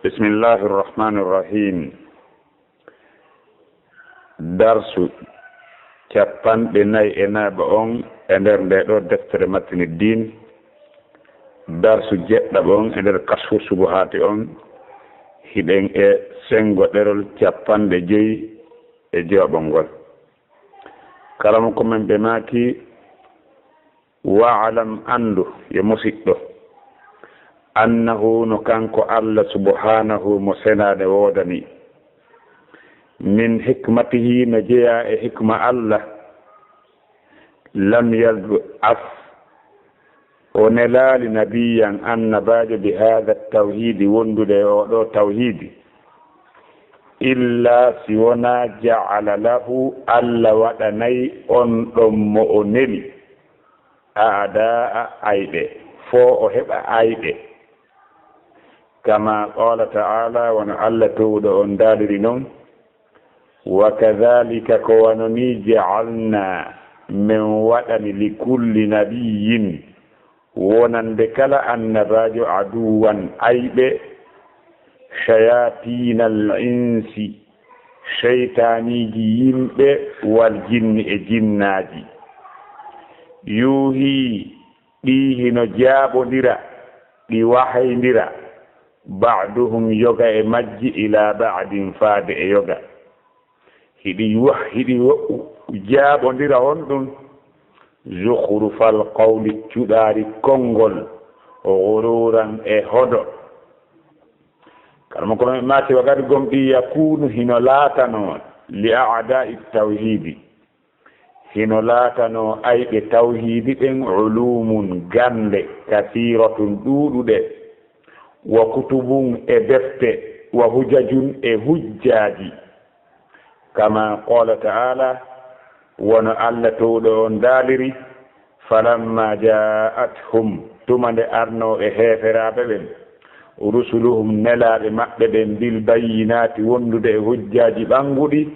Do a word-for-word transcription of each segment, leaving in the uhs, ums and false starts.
Bismillahi irrahmani irrahim. Darsu capanɗe nayi e nayaɓo on e nder nde ɗo deftere Matini Din. Darsu jeɗɗaɓo on e nder Kashfu Subuhati on. Hiɗen e sengo ɗerol capanɗe joyi e jowaɓol ngol. Karamoko men ɓe maaki, "Wa'lam, anndu, yo musiɗɗo, annahu, no kanko Allah subhanahu mo senaade woodani, min hikmatihi, no jeyaa e hikma Allah, lam yab'as, o nelaali nabiyyan, annabaajo, bi haada tawhiidi, wondude e oo ɗoo tawhiidi, illa, si wonaa, ja'ala lahu, Allah waɗanay on ɗon mo o neli, a'daa, ayɓe, fo o heɓa ayɓe." Kama qala ta'ala, wano Allah towuɗo on daaliri non, "Wa kadhalika, ko wano nii, ja'alna, men waɗani, li kulli nabiyyin, wonande kala annabaajo, aduwwan, ayɓe, shayatinal insi, sheytaaniiji yimɓe, wal jinni, e jinnaaji, yuuhi, ɗi hino jaaɓondira, ɗi wahayndira, ba'duhum, yoga e majji, ila ba'din, faade e yoga. Hiɗi wah-, hiɗi wo-, jaaɓondira on ɗum, zukhrufal qawli, cuɗaari konngol, ghururan, e hodo." Karamoko men maaki, "Wa qad, gomɗii, yakunu, hino laatanoo, li a'da'i tawhiidi, hino laatanoo ayɓe tawhiidi ɓen, ulumun, gannde, kasiiratun, ɗuuɗuɗe, wa kutubun, e defte, wa hujajun, e hujjaaji." Kama qala ta'ala, wano Allah towuɗo on daaliri, "Falamma ja'athum, tuma nde arnoo e heeferaaɓe ɓen, rusuluhum, nelaaɓe maɓɓe ɓen, bil bayyinaati, wondude e hujjaaji ɓannguɗi,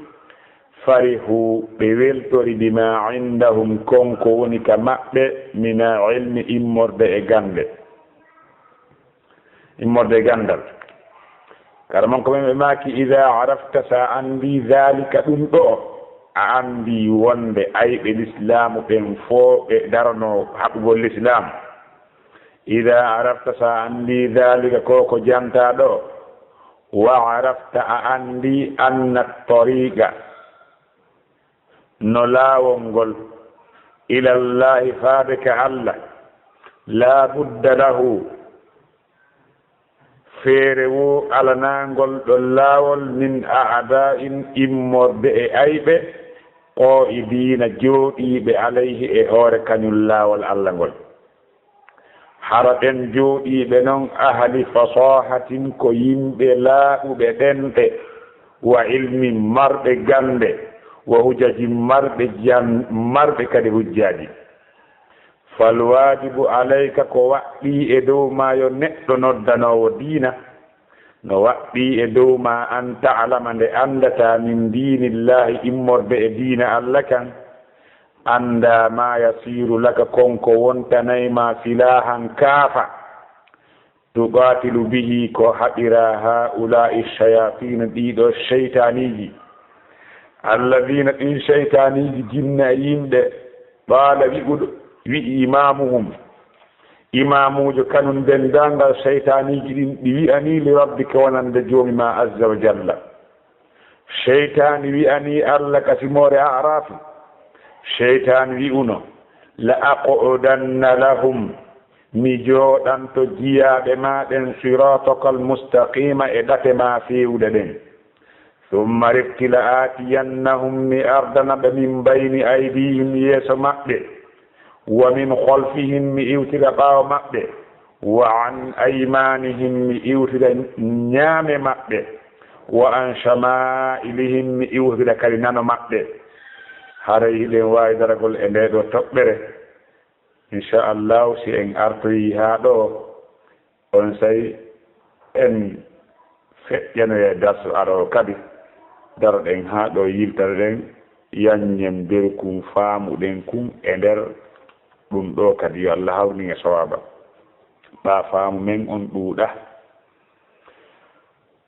farihu, ɓe weltori, bima indahum, kon ko woni ka maɓɓe, mina ilmi, immorde e gannde." Immorde e ganndal. Karamoko men ɓe maaki, "Idaa arafta, sa anndi, daalika, ɗum ɗoo, a anndi wonde ayɓe lislaamu ɓen fow ɓe daranoo haɓugol lislaamu. Idaa arafta, sa anndi, daalika, ko ko jantaa ɗoo, wa arafta, a anndi, anna tariqa, no laawol ngol, ilallahi, faade ka Allah, laa budda lahu, feere woo alanaangol ɗon laawol, min a'da'in, immorde e ayɓe, qaa'idiina, jooɗiiɓe, alayhi, e hoore kañum laawol Allah ngol." Hara ɓen jooɗiiɓe non, ahli fasahatin, ko yimɓe laaɓuɓe ɗenɗe, wa ilmin, marɓe gannde, wa hujajin, marɓe jan-, marɓe kadi hujjaaji. Fal waajibu alayka, ko waɗɗii e dow maa, yo neɗɗo noddanoowo diina, no waɗɗii e dow maa, an ta'lama, nde anndataa, min diinillaahi, immorde e diina Allah kan, anndaa, ma yasiru laka, kon ko wontanay ma silaahan kaafa, tuqaatilu bihi, ko haɓiraa haa'ulaa'i shayaatina, ɗii ɗoo seytaaniiji, alladiina, ɗin seytaaniiji jinne e yimɓe, qaala, wi'uɗo, wi'i imaamuhum, imaamuujo kanum denndaangal seytaaniiji ɗin, ɗi wi'anii, li rabbika, wonande Joomi maa, azza wa jalla. Seytaani wi'anii Allah ka simoore A'raafi, seytaani wi'uno, "La aqudanna lahum, mi jooɗanto jiyaaɓe maa ɓen, siraatakal mustaqiima, e ɗate maa feewuɗe ɗen. Summa, refti, la aatiyannahum, mi ardana ɓe, min bayni aydiihim, yeeso maɓɓe, wa min khalfihim, mi iwtira ɓaawo maɓɓe, wa an aymaanihim, mi iwtira ñaame maɓɓe, wa an shamaa'ilihim, mi iwtira kadi nano maɓɓe." Haray hiɗen waawi daragol e ndee ɗoo toɓɓere. Inchallahu, si en artoyii haa ɗoo, onsay en feƴƴanoya darsu aroowo kadi. Daroɗen haa ɗoo, yiltanoɗen, yaññen nder kun faamuɗen kun e nder ɗum ɗoo kadi. Yo Allah hawrin e sawaaba. Ɓaa faamu men on ɗuuɗa.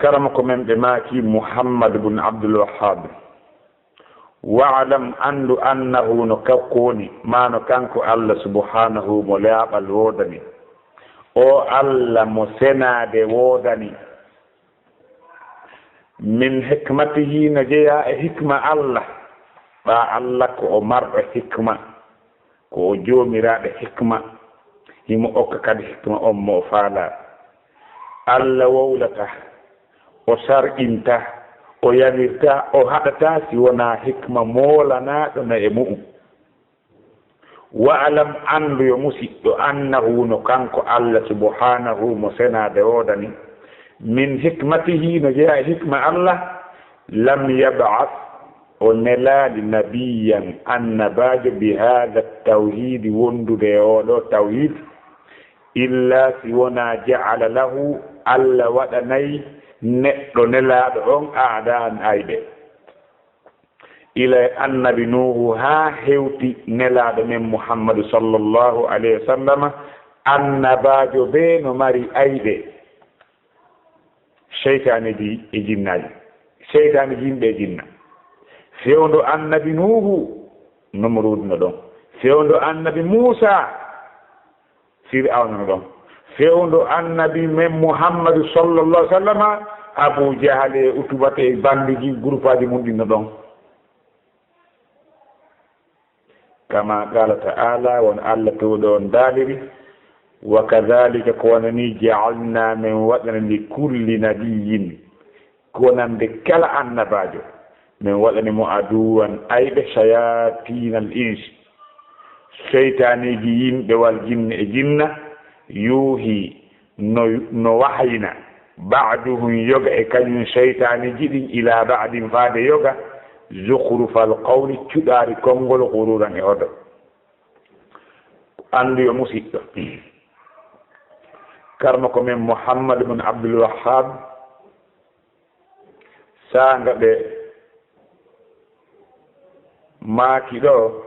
Karamoko men ɓe maaki Muhammad bun Abdul Wahhab. Wa'lam, anndu, annahu, no kanko woni, maa no kanko Allah subhanahu mo laaɓal woodani. O Allah mo senaade woodani. Min hikmatihi, no jeyaa e hikma Allah. Ɓaa Allah ko o marɗo hikma, ko o joomiraaɗo hikma, himo okka kadi hikma on mo o faalaa. Allah wowlata, o sar'inta, o yalirta, o haɗata si wonaa hikma moolanaaɗo na e mu'um. Wa'lam, anndu yo musiɗɗo, annahu, no kanko Allah subhanahu mo senaade woodani, min hikmatihi, no jeyaa e hikma Allah, lam yab'ath, o nelaali nabiyyan, annabaajo, bi haadha tawhiidi, wondude e oo ɗoo tawhiid, illa si wonaa ja'ala lahu, Allah waɗanay neɗɗo nelaaɗo on a'da'an ayɓe. Ila e annabi Nuuhu haa hewti nelaaɗo men Muhammadu sallallahu alayhi wa sallama, annabaajo bee no mari ayɓe. Seytaaneji e jinnaaji. Seytaaneji yimɓe e jinna. Fewndo annabi Nuuhu, Numruud no ɗon. Fewndo annabi Muusa, Fir'awna no ɗon. Fewndo annabi men Muhammadu sallallahu alaihi wa sallama, Abu Jahal e Utubata e bandiji, gurupaaji mun ɗin no ɗon. Kama qala ta'ala, won Allah towɗo on daaliri, wa kadhalika, ko wano ni, ja'alna, men waɗani, li kulli nabiyyin, ko wonande kala annabaajo, men waɗani mo aduwan ayɓe, shayatinal ins, seytaaniiji yimɓe wal jinni e jinna, yuuhi, no, no wahayina, ba'duhum, yoga e kañum seytaaniiji ɗin, ila ba'din, faade yoga, zukhrufal qawli, cuɗaari konngol, ghururan, e hodo. Anndu yo musiɗɗo, karmako men Muhammad ibn Abdul Wahhab, saanga ɓe maaki ɗo,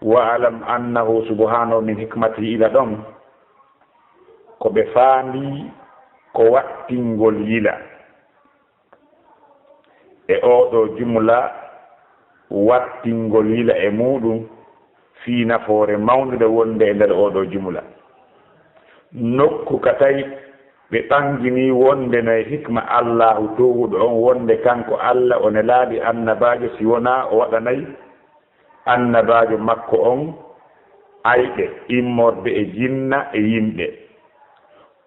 wa alam annahu subhanahu min hikmatihi, ila ɗon, ko ɓe faandi ko wattingol yila. E oo ɗoo jumla, wattingol yila e muuɗum fii nafoore mawnde wonde e nder oo ɗoo jumla. Nokku ka tawi ɓe ɓanginii wonde no e hikma Allaahu toowuɗo on, wonde kanko Alla o nelaali annabaajo si wonaa o waɗanay annabaajo makko on ayɓe immorde e jinna e yimɓe.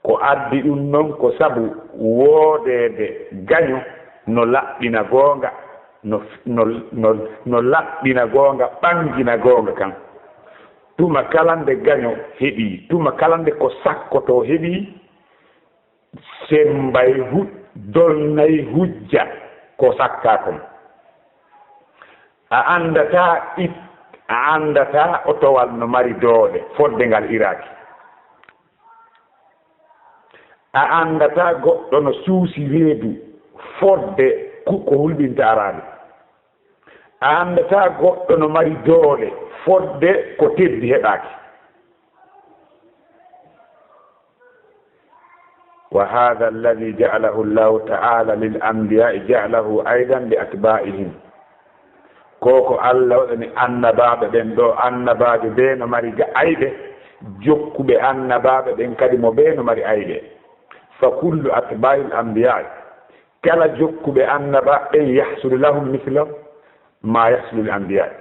Ko addi ɗum non ko sabu woodeede gaño no laɓɓina goonga, no, no, no, no laɓɓina goonga, ɓangina goonga kan. Tuma kala nde gaño heɓii, tuma kala nde ko sakkotoo heɓii, semmbay hu-, dolnay hujja ko sakkaa kon. A anndataa it-, a anndataa otowal no mari doole fodde ngal iraaki. A anndataa goɗɗo no suusi reedu fodde ku-, ko hulɓinta araade. A anndataa goɗɗo no mari doole fodde ko teddi heɓaaki. Wa haadha alladhi ja'alahu Allahu ta'ala lil anbiya'i ja'alahu aydan li atba'ihim. Ko ko Alla waɗani annabaaɓe ɓen ɗo, annabaajo bee no mari ga-, ayɓe, jokkuɓe annabaaɓe ɓen kadi mo bee no mari ayɓe. Fa kullu atba'il anbiya'i, kala jokkuɓe annabaaɓe ɓen, yahsulu lahum mithlu ma yahsulu lil anbiya'i.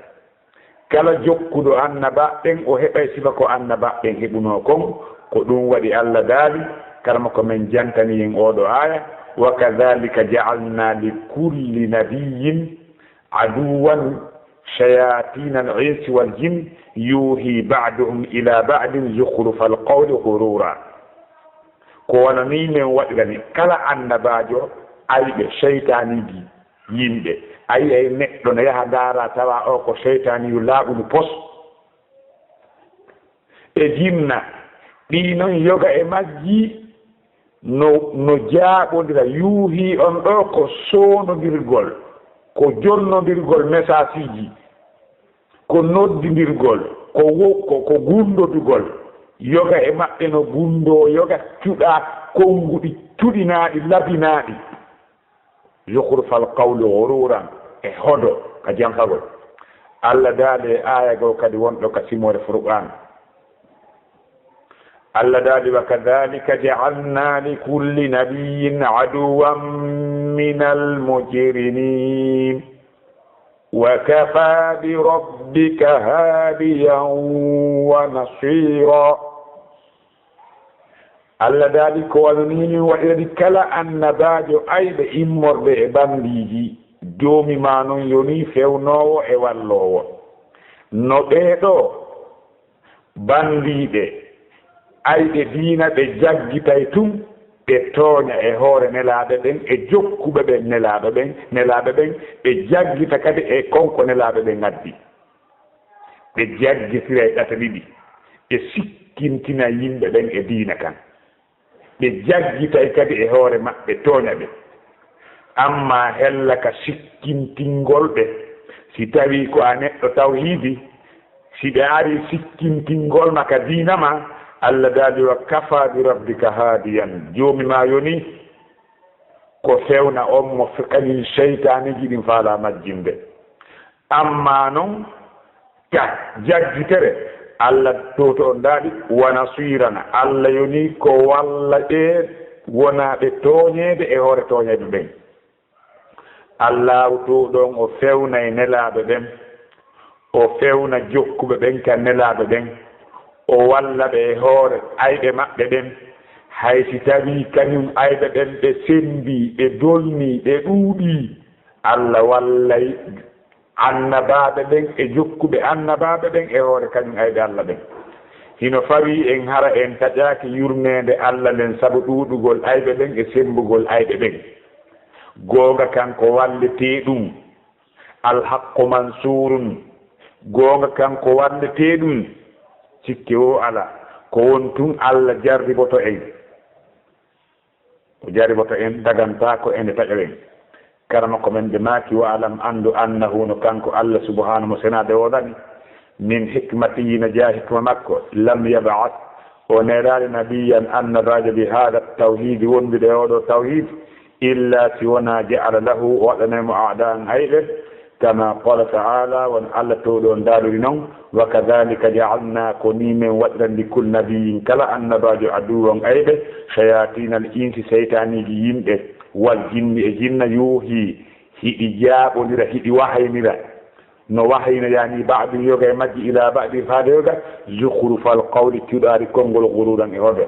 Kala jokkuɗo annabaaɓe ɓen, o heɓay sifa ko annabaaɓe ɓen heɓunoo kon. Ko ɗum waɗi Alla daali, karma ko men jantani en oo ɗoo aaya, wa kadhalika ja'alna li kulli nabiyyin aduwwan shayatinal insi wal jin yuhi ba'duhum ila ba'din zukhrufal qawli ghurura. Ko wano nii men waɗirani kala annabaajo ayɓe seytaaniiji yimɓe. A yi'ay neɗɗo no yaha ndaara tawa o ko seytaaniyu laaɓundu pos. E jinna, ɗii non yoga e majji no, no jaaɓondira. Yuuhi on ɗoo ko soonondirgol, ko jonnondirgol mesaasiiji, ko noddindirgol, ko wo-, ko, ko gunndodugol. Yoga e maɓɓe no gunndoo yoga, cuɗaa konnguɗi cuɗinaaɗi, labinaaɗi. Zukhrufal qawli ghururan, e hodo ka janfagol. Allah daali e aaya goo kadi wonɗo ka simoore Furqaan. Allah daali, "Wa kadhalika ja'alna li kulli nabiyyin aduwwan minal mujrimin. Wa kafa bi rabbika hadiyan wa nasira." Allah daali, "Ko wano nii min waɗirani kala annabaajo ayɓe immorde e banndiiji. Joomi maa non yonii fewnoowo e walloowo." No ɓee ɗoo banndiiɓe ayɓe diina ɓe jaggitay tun, ɓe tooña e hoore nelaaɓe ɓen, e jokkuɓe ɓen nelaaɓe ɓen, nelaaɓe ɓen, ɓe jaggita kadi e kon ko nelaaɓe ɓen addi. Ɓe jaggitira e ɗate ɗiɗi, ɓe sikkintina yimɓe ɓen e diina kan. Ɓe jaggitay kadi e hoore maɓɓe, tooña ɓe. Ammaa hella ka sikkintingol ɓe, si tawii ko a neɗɗo tawhiidi, si ɓe arii sikkintingol ma ka diina ma, Allah daali, "Wa kafa bi rabbika haadiyan." Joomi maa yoni ko fewna on mo fe-, kañum seytaaneeji ɗin faalaa majjinde. Ammaa non, ka jaggitere, Allah toto on daali, "Wa nasirana." Allah yoni ko walla ɓe wonaa ɓe tooñeede e hoore tooñayɓe ɓen. Allaahu to ɗon o fewnay nelaaɓe ɓen, o fewna jokkuɓe ɓen ka nelaaɓe ɓen, o walla ɓe e hoore ayɓe maɓɓe ɓen. Hay si tawii kañum ayɓe ɓen ɓe sembii, ɓe dolnii, ɓe ɗuuɗii, Allah wallay annabaaɓe ɓen e jokkuɓe annabaaɓe ɓen e hoore kañum ayɓe Allah ɓen. Hino fawii en hara en taƴaaki yurmeende Allah nden sabu ɗuuɗugol ayɓe ɓen e sembugol ayɓe ɓen. Goonga kan ko walletee ɗum, alhaqqu mansurun. Goonga kan ko walletee ɗum, sikke woo alaa, ko won tun Allah jarriboto en. O jariboto en, dagantaa ko ene taƴa en. Karamoko men ɓe maaki, "Wa alam, anndu, annahu, no kanko Allah subhanahu mo senaade woodani, min hikmatihi, no jeyaa hikma makko, lam yab'ath, o neelaali nabiyyan, annabaajo, bi haada tawhiidi, wondude e oo ɗoo tawhiid, illa si wonaa ja'ala lahu, o waɗanay mo a'da'an ayɓe, kama qala ta'ala, won Allah towɗo on daaliri non, wa kadhalika ja'alna, ko nii men waɗirani li kulli nabiyyin, kala annabaajo, aduwwan ayɓe, shayatinal insi, seytaaniiji yimɓe, wal jinni e jinna, yuuhi, hiɗi jaaɓondira, hiɗi wahaynira, no wahaynoyaa nii ba'dun yoga e majji ila ba'din faade yoga, zukhrufal qawli, cuɗaari konngol, ghururan e hodo.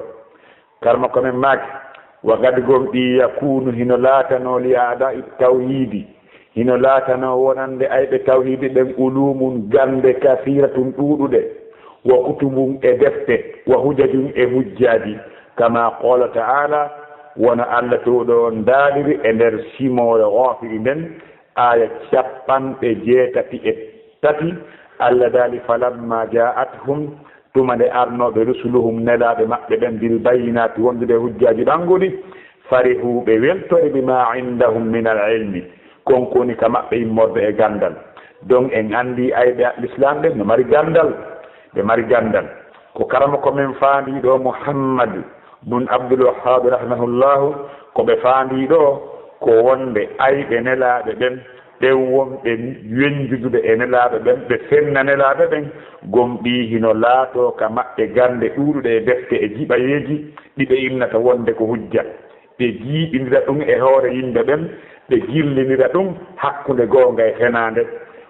Karamoko men maaki, wa qad gomɗii yakunu hino laatanoo li a'daa'i tawhiidi, hino laatanoo wonande ayɓe tawhiidi ɓen uluumun gannde kasiiratun ɗuuɗuɗe, wa kutubun e defte, wa hujajun e hujjaaji, kama qaala ta'aala, wano Alla toowɗo on daaliri e nder simoore Ghaafiri nden, aaya cappanɗe jeetati e tati, Alla daali, falamma jaa'athum, tuma nde arnooɓe rusuluhum, nelaaɓe maɓɓe ɓen, bil bayyinaati, wondude e hujjaaji ɓannguɗi, farihu, ɓe weltori, bima indahum min al ilmi, kon ko woni ka maɓɓe immorde e ganndal. Donc en anndi ayɓe Lislaam ɓen no mari ganndal, ɓe mari ganndal. Ko karamoko men faandiiɗo Muhammad bun Abdul Wahhab rahimahullahu, ko ɓe faandii ɗoo ko wonde ayɓe nelaaɓe ɓen, ɓen wonɓe wenjudude e nelaaɓe ɓen, ɓe fenna nelaaɓe ɓen, gomɗii hino laatoo ka maɓɓe gannde ɗuuɗuɗe e defte e jiɓayeeji ɗi ɓe innata wonde ko hujja. Ɓe jiiɓindira ɗum e hoore yimɓe ɓen, ɓe jillinira ɗum hakkunde goonga e fenaande.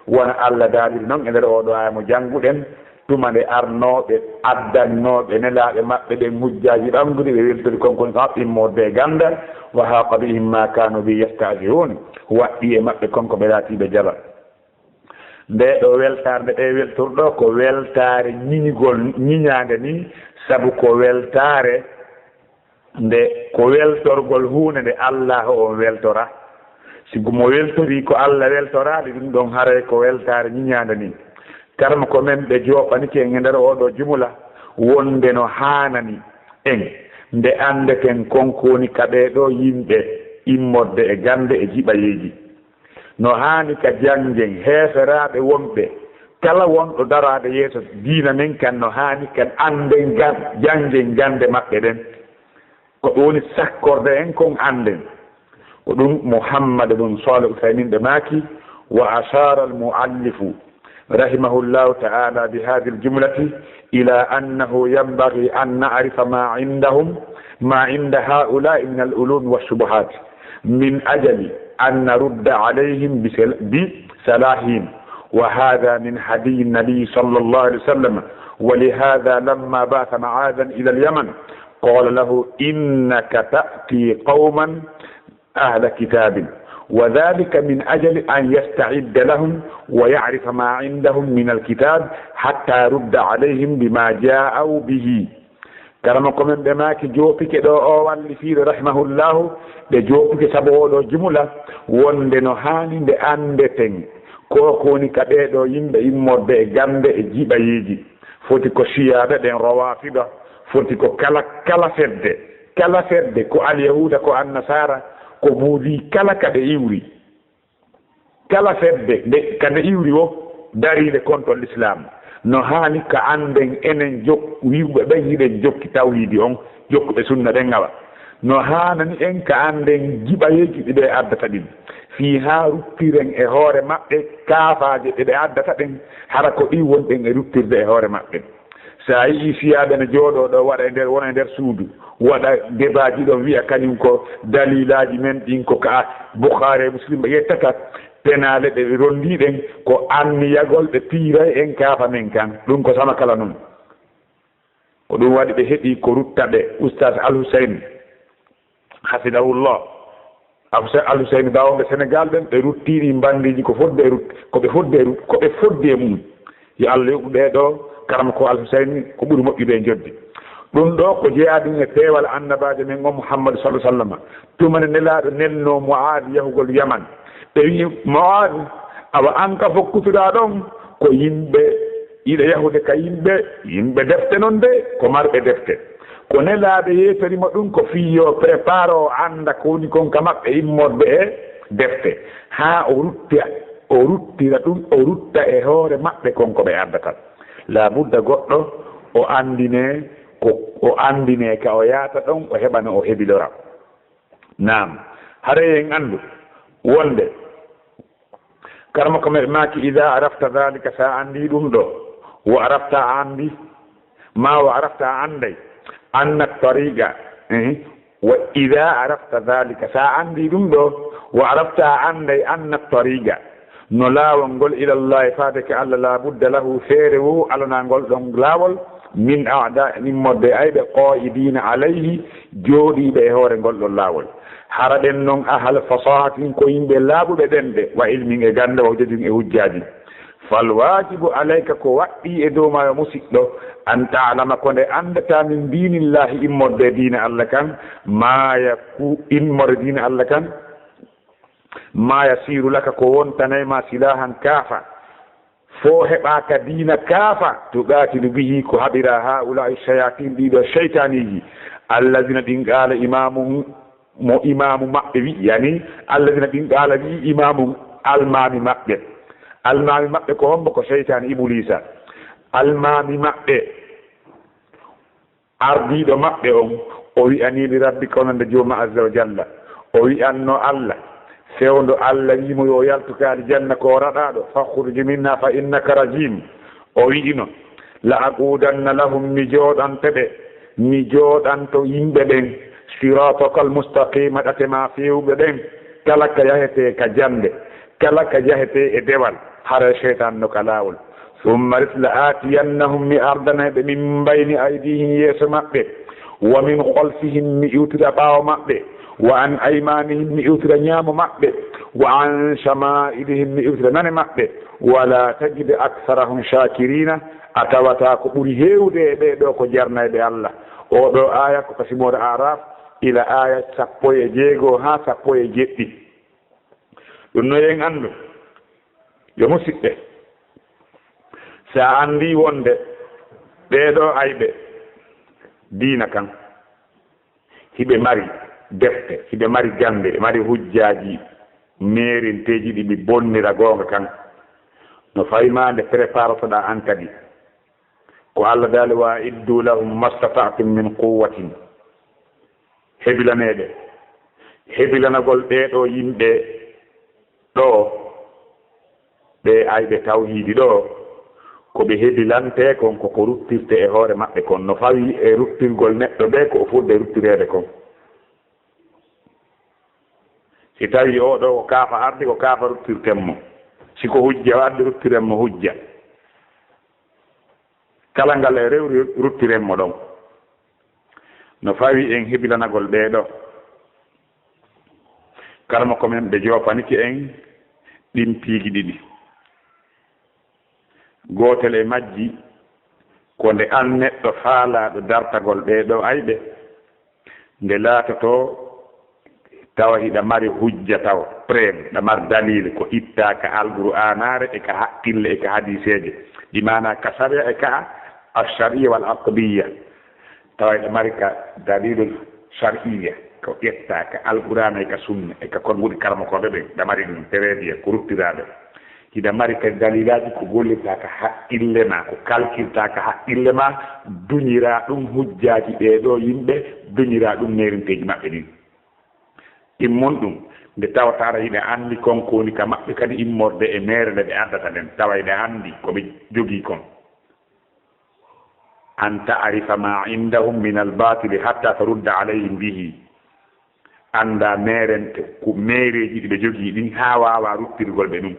Wano Alla daaliri non e nder oo ɗoo aaya mo jannguɗen, tuma nde arnooɓe, addannooɓe nelaaɓe maɓɓe ɓen hujjaaji ɓannguɗi, ɓe weltori kon ko woni ka maɓɓe immorde e ganndal, wa haaqa bihim ma kaanu bihi yastahzi'uun, waɗɗii e maɓɓe kon ko ɓe laatiiɓe jaba. Ndee ɗoo weltaare nde ɓe weltori ɗoo ko weltaare ñiñugol, ñiñaande nii, sabu ko weltaare nde ko weltorgol huunde nde Allaahu on weltoraa. Sibu mo weltorii ko Alla weltoraali, ɗum ɗon haray ko weltaare ñiñaande nii. Karamoko men ɓe jooɓanike en e nder oo ɗoo jumla wonde no haanani en nde anndeten kon ko woni ka ɓee ɗoo yimɓe immorde e gannde e jiɓayeeji. No haani ka janngen heeferaaɓe wonɓe, kala wonɗo daraade yeeso diina men kan, no haani ka annden gan-, janngen gannde maɓɓe ɗen. Ko ɗum woni sakkorde en kon annden. Ko ɗum Muhammad bun Salih Uthaymin ɓe maaki, wa ashara al-muallifu rahimahullahu ta'ala bi hadhihi al-jumlati ila annahu yanbaghi an na'rifa ma indahum, ma inda ha'ula'i min al-ulum wa shubuhat, min ajali an narudda alayhim bi sal-, bi salahihim. Wa hadha min hadiyi an-nabi sallallahu alayhi wa sallam. Wa li hadha lamma ba'atha Mu'adhan ila al-Yaman, qala lahu, "Innaka ta'ti qawman ahla kitabin, wa dhalika min ajli an yasta'idda lahum wa ya'rifa ma indahum min al-kitab hatta yarudda alayhim bima ja'u bihi." Karama ko men ɓe maaki joopike ɗo o wallifiiɗo rahimahullahu, ɓe joopike sabu oɗo jumla wonde no haani nde anndeten ko ko woni ka ɓeeɗo yimɓe immorde e gannde e jiɓayeeji. Foti ko Shiyaɓe ɓen, Rawafida, foti ko kala, kala fedde, kala fedde, ko Alyahuuda, ko Annasara, ko Buudi, kala ka ɓe iwri, kala fedde nde, ka nde iwri wo, dariinde contre l'Islam. No haani ka annden enen jok-, wi'uɓe ɓen hiɗen jokki tawhiidi on, jokkuɓe sunna ɓen awa. No haanani en ka annden jiɓayeeji ɗi ɓe addata ɗin. Fii haa ruttiren e hoore maɓɓe kaafaaje ɗe ɓe addata ɗen, hara ko ɗi wonɗen e ruttirde e hoore maɓɓe. So a yi'ii Siyaaɓe no jooɗoo ɗo, waɗa e nder, wona e nder suudu, waɗa debaaji ɗon, wi'a kañum ko daliilaaji men ɗin ko ka Bukhaari e Muslim ɓe ƴettata, penaale ɗe ɓe ronndii ɗen, ko anniyagol ɓe piiray en kaafa men kan. Ɗum ko sama kala non. Ko ɗum waɗi ɓe heɓi ko rutta ɓe Ustaas Al Hussein, hafidahullah. Afsa Al Hussein Ba wonɓe Senegal ɓen, ɓe ruttii ɗi mbandiiji ko fodde e rut-, ko ɓe fodde e rut-, ko ɓe fodde e mum. Yo Allah yoɓu ɓee ɗoo, karama ko Al Hussein ko ɓuri moƴƴude e njoddi. Ɗum ɗoo ko jeyaa ɗum e peewal annabaajo men on Muhammadu sallallahu alaihi wasallam. Tuma nde Nelaaɗo nelnoo Mu'aad yahugol Yaman, ɓe wi'i Mu'aad, awa an ka fokkutuɗaa ɗon ko yimɓe, iɗa yahude ka yimɓe, yimɓe defte non de, ko marɓe defte. Ko Nelaaɗo yeetori mo ɗum ko fii yo prépare o annda ko woni kon ka maɓɓe immorde e defte, haa o rutta, o ruttira ɗum, o rutta e hoore maɓɓe kon ko ɓe addata. Laabudda goɗɗo o anndine ko, o anndine ka o yaata ɗon, o heɓa no o hebilora. Naam, haray en anndu wonde, karama ko men maaki, "Idaa arafta daalika", so a anndii ɗum ɗoo, "wa arafta", a anndi, maa "wa arafta", a annday, "anna tariqa", eh, "wa idaa arafta daalika", so a anndii ɗum ɗoo, "wa arafta", a annday, "anna tariqa", no laawol ngol, "ilallahi", faade ka Allah, "laa budda lahu", feere wo alanaa ngol ɗon laawol, "min a'daa", immorde ayɓe, "qaa'idiina alayhi", jooɗiiɓe e hoore ngol ɗon laawol. Hara ɓen non, "ahla fasahatin", ko yimɓe laaɓuɓe ɗemɗe, "wa ilmin", e gannde, "wa hujjatin", e hujjaaji. "Fal waajibu alayka", ko waɗɗii e dow maa yo musiɗɗo, "an ta'lama", ko nde anndataa, "min diinillahi", immorde diina Allah kan, "maa yaku-", immorde diina Allah kan, "maa yasiiru laka", ko wontanay ma silaahan kaafa, fo heɓa ka diina kaafa, "tuqaatilu bihi", ko haɓira "haa'ulaa'i shayaatiin", ɗiɗo shaytaaniiji, "allazina", ɗin qaala imaamu, mo imaamu maɓɓe wi'i, yani, "allazina", ɗin qaala wi'i imaamu, almaami maɓɓe. Almaami maɓɓe ko hombo? Ko shaytaani Ibuliisa. Almaami maɓɓe, ardiiɗo maɓɓe on, o wi'anii li rabbika, wonande jooma azza wa jalla. O wi'anno Allah, fewndo Allah wi'i mo yo yaltu ka aljanna, ko o raɗaaɗo, "fakhruj minha fa innaka rajim." O wi'ino, "La aqudanna lahum", mi jooɗanto ɓe, mi jooɗanto yimɓe ɓen, "siratakal mustaqima", ɗate ma feewɓe ɓen, kala ka yahetee ka jannde, kala ka yahetee e dewal, haray shaytan no ka laawol. "Thumma", la aatiyannahum, mi ardanay ɓe, "min bayni aydihim", yeeso maɓɓe, "wa min khalfihim", mi iwtira ɓaawo maɓɓe, "wa an aymanihim", mi iwtira ñaamo maɓɓe, "wa an shama'ilihim", mi iwtira nane maɓɓe, "wa la tajidu aktharahum shakirina", a tawataa ko ɓuri heewde e ɓee ɗoo ko jarnayɓe Allah. Oo ɗoo aaya ko ka simoore Araf, ila aaya sappo e jeego haa sappo e jeɗɗi. Ɗum no en anndu, yo musiɓɓe, si a anndii wonde ɓee ɗoo ayɓe diina kan, hiɓe mari defte, hiɓe mari gannde, ɓe mari hujjaaji meerinteeji ɗi ɓe bonnira goonga kan, no fay maa nde préparotoɗaa an kadi. Ko Allah daali, "Wa a'iddu lahum mastata'tum min quwwatin." hebilaneede. Hebilanagol ɓee ɗoo yimɓe ɗoo, ɓee ayɓe tawhiidi ɗoo, ko ɓe hebilantee kon ko ko ruttirtee e hoore maɓɓe kon, no fawii e ruttirgol neɗɗo ɓee ko o fotde ruttireede kon. Si tawii oo ɗoo ko kaafa ardi, ko kaafa ruttirten mo. Si ko hujja o addi, ruttiren mo hujja. Kala ngal e rewri, ruttiren mo ɗon. No fawii en hebilanagol ɓee ɗoo, karamoko men ɓe joopanike en ɗin piiji ɗiɗi. Gootel e majji ko nde an neɗɗo faalaaɗo dartagol ɓee ɗoo ayɓe, nde laatotoo tawa hiɗa mari hujja tawa, preuve, hiɗa mari dalil ko ittaa ka Alqur'aanaare e ka haqqille e ka hadiiseeje, bi maana ka sariya e ka ash-shar'iyya wal aqdiyya. Tawa hiɗa mari ka dalilul shar'iyya, ko ƴettaa ka Alqur'aana e ka sunna e ka konguɗi karamokooɓe ɓen, hiɗa mari ɗum, preuve ko ruttiraaɗo. Hiɗa mari kadi dalilaaji ko gollirtaa ka haqqille maa, ko kalkirtaa ka haqqille maa, duñiraa ɗum hujjaaji ɓee ɗoo yimɓe, duñiraa ɗum neerinteeji maɓɓe ɗin. Ɗimmun ɗum, nde tawata aɗa hiɗa anndi kon ko woni ka maɓɓe kadi immorde e meere nde ɓe addata nden, tawa hiɗa anndi ko ɓe jogii kon. An ta'rifa ma indahum min al-batili hatta tarudda alayhim bihi. Anndaa meerente ko meereeji ɗi ɓe jogii ɗin haa waawaa ruttirgol ɓe ɗum.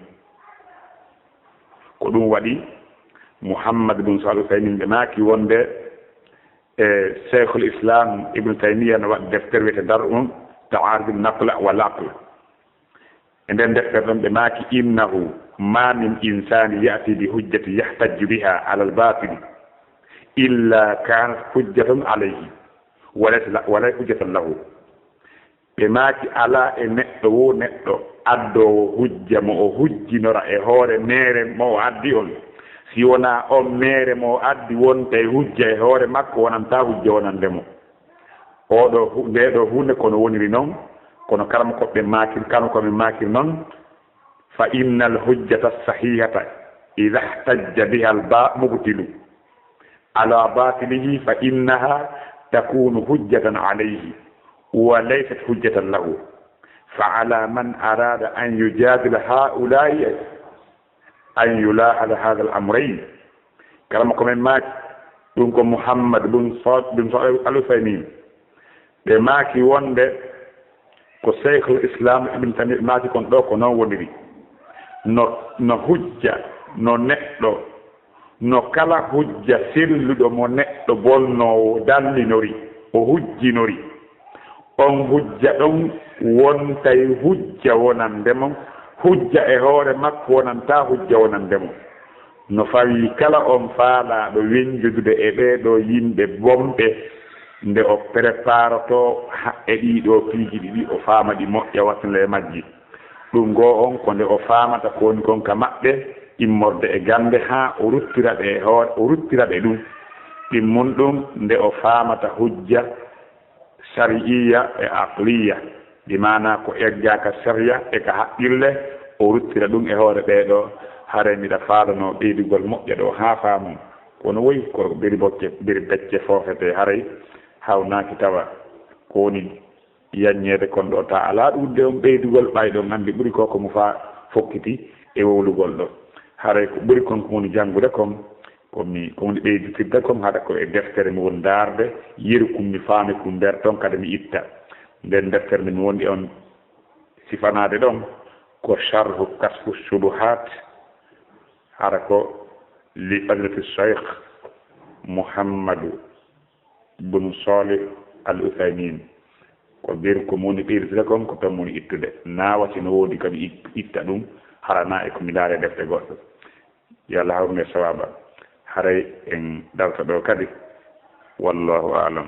Ko ɗum waɗi Muhammad bin Salih Usaymin ɓe maaki wonde e Sheikhul Islam Ibn Taymiyyah no waɗi deftere wiyetee Dar'u Ta'arudin Naql wal Aql. E nden deftere ɗon ɓe maaki, "Innahu ma min insani ya'ti bi hujjatin yahtajju biha ala al-batili illa kanat hujjatan alayhi wa laysa la-, wa laysa hujjatan lahu." Ɓe maaki, "Alaa e neɗɗo wo neɗɗo addoowo hujja mo o hujjinora e hoore meere mo o addi on, si wonaa on meere mo o addi wontay hujja e hoore makko, wonantaa hujja wonande mo." Oo ɗoo hu-, ndee ɗoo huunde ko no woniri non, kono karamokooɓe maakir, karamokooɓe maakir non, "Fa innal hujjata sahihata idha ihtajja biha al ba-, mubtilu ala batilihi fa innaha takunu hujjatan alayhi wa laysat hujjatan lahu. Fa ala man arada an yujadila haula'i an yulahada hadha al amrayn." Karamokooɓe men maaki, ɗum ko Muhammad bun Sa-, bun Sa-, Al Usaymin. Ɓe maaki wonde ko Sheikhul Islam Ibn Taymiyyah maaki kon ɗoo ko non woniri. No, no hujja, no neɗɗo, no kala hujja selluɗo mo neɗɗo bonnoowo dallinori, o hujjinori. On hujja ɗon wontay hujja wonande mo, hujja e hoore makko wonantaa hujja wonande mo. No fawii kala on faalaaɗo wenjodude e ɓee ɗoo yimɓe bonɓe, nde o preparotoo ha-, e ɗii ɗoo piiji ɗiɗi, o faama ɗi moƴƴa, wasla e majji. Ɗum goo on ko nde o faamata ko woni kon ka maɓɓe, immorde e gannde haa o ruttira ɓe e hoore, o ruttira ɓe ɗum. Ɗimmun ɗum nde o faamata hujja sari'iyya e aqliyya, bi maanaa ko eggaa ka sariya e ka haqqille, o ruttira ɗum e hoore ɓee ɗoo. Haray miɗa faalanoo ɓeydugol moƴƴa ɗoo haa faamon. Kono woy ko beri bocce, beri becce foofetee, haray hawnaaki tawa ko woni yaññeede kon ɗoo, ta alaa ɗuuɗde on ɓeydugol, ɓay ɗon anndi ɓuri ko ko mo faa fokkiti e wowlugol ɗoo. Haray ko ɓuri kon ko woni janngude kon, ko mi, ko woni ɓeyditirde kon, haɗa ko e deftere mi woni ndaarde, yeru kum mi faami kum nder ton kadi mi itta. Nden deftere nde mi woni on sifanaade ɗon ko Sharhu Kashfu Shubuhat, hara ko li fadilati Shaykh Muhammadu bun Salih Al Uthaymin. Ko nder ko mo woni ɓeyditde kon, ko ton mo woni ittude. Naawati no woodi kadi it-, itta ɗum, hara na e ko mi ndaare defte goɗɗo. Yo Allah hawru nde sawaaba. Haray en darta ɗoo kadi. Wallahu a'lam.